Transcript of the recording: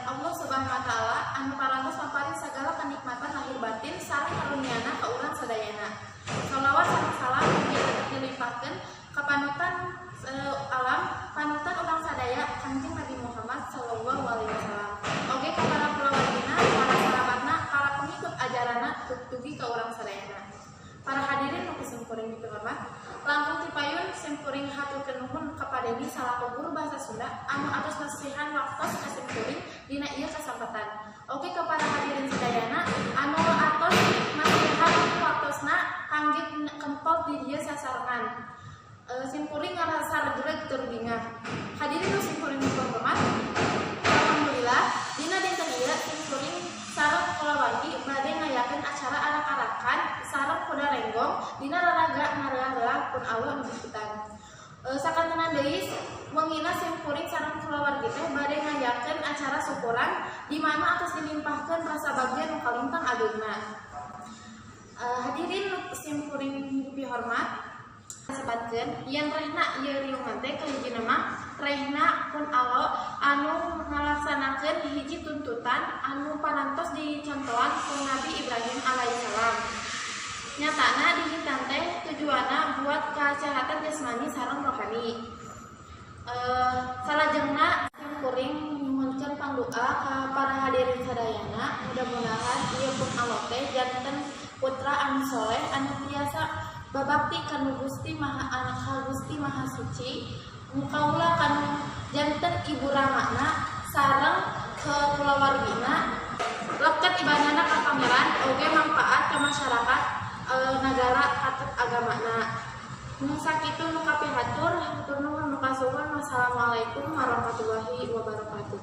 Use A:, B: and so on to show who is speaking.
A: kehadirat Allah Subhanahu wa Taala anu parantos maparin sagala kenikmatan lahir batin sareng karuniana ka urang sadayana. Shalawat sareng salam dilimpahkeun ka panutan alam, panutan urang sadaya, Kanjeng Nabi Muhammad sallallahu alaihi wasallam. Oge ka para kulawargina, para sahabatna, para pengikut ajaranna dugi ka urang sadayana. Para hadirin nu simkuring dipihormat, langkung ti payun simkuring haturkeun nuhun ka Pak Dedi salaku guru bahasa Sunda anu atos masihan waktos ka simkuring dina ieu kasempatan. Oge ka para hadirin sadayana anu atos masihan waktosna kangge kempel di dieu sasarengan. Simkuring ngarasa regreg tur bingah. Hadirin nu simkuring dipihormat, alhamdulillah dina dinten ieu simkuring sareng kulawargi bade ngayakeun acara arak-arakan sareng kuda renggong dina raraga ngareah-reah pun alo nu dikitan. Sakantenan deui, wengina simkuring sareng kulawargi teh bade ngayakeun acara syukuran di mana atos dilimpahkeun rasa bagja nu kalintang ageungna. Hadirin nu simkuring dipihormat, sebatkeun yen rehna ieu riungan teh kahijina mah rehna pun alo anu ngalaksanakeun hiji tuntutan anu parantos dicontohan ku Nabi Ibrahim alaihissalam. Nyatana dihitan teh tujuanna buat kesehatan jasmani sareng rohani. Salajengna simkuring nyuhunkeun pangdoa ka para hadirin sadayana, mudah-mudahan ieu pun alo teh janten putra anu soleh anu tiasa babakti kanu Gusti Maha Anak ka Gusti Maha Suci, nu kaula kanu janten ibu ramana sareng ke kulawargina, leket ibadahna ka Pangeran, oge manfaat ka masyarakat, nagara katut agamana. Nu sakitu nu kapihatur, hatur nuhun nu kasuhun. Wassalamualaikum warahmatullahi wabarakatuh.